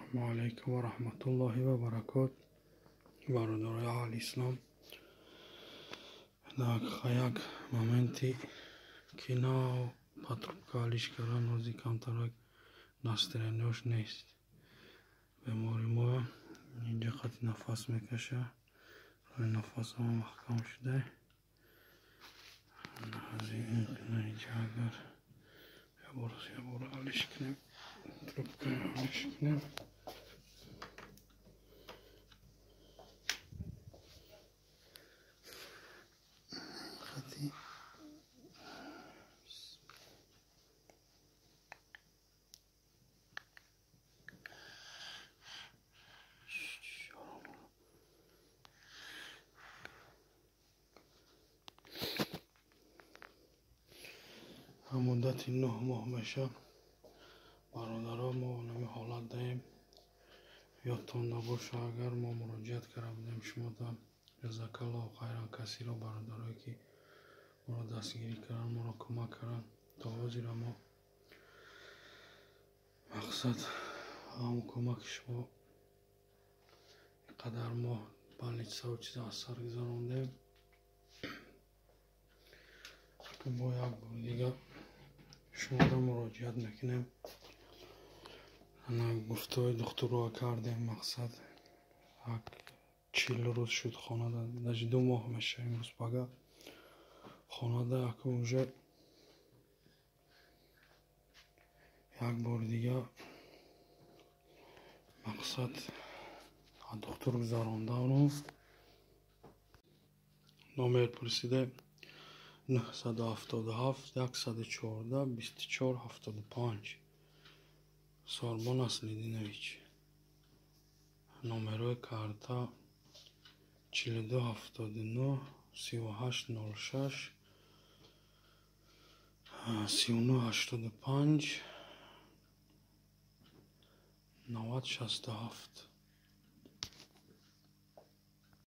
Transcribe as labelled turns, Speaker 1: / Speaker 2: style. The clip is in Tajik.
Speaker 1: Ассалому алайкум ва раҳматуллоҳи ва баракот. Бародарои аҳли ислом, як моменти ки нав патрубка алиш кардан, ҳозир камтарак настроениёш нест. Бемори мо инҷа қати нафас мекаша, роҳи нафасам маҳкам шуда. Инҷа агар ябор алиш кунем, трубка алиш кунем. Муддати 9 моҳ меша, бародаро, мо нами ҳолат даем. Ёдтон набоша, агар мо муроҷиат карда будем шумода, ҷазакаллоҳу хайран касиро, бародарое ки моро дастгирӣ карданд, моро кӯмак карданд. То ҳозира мо мақсад ҳамон кӯмаки шумо инқадар мо больницаву чиза аз сар гузарондем. Бо як бори дига шумода муроҷиат мекунем. Гуфтаҳои духтурро кардем, мақсад 40 рӯз шуд хонада, даже 2 моҳ меша имрӯз пага хонада. Ака уже як бори дига мақсад духтур гузарондану номер пурсида 977 114 24 75 Сорбон Аслидинович. Номерои карта 42 79 38 06 39 85 90 67.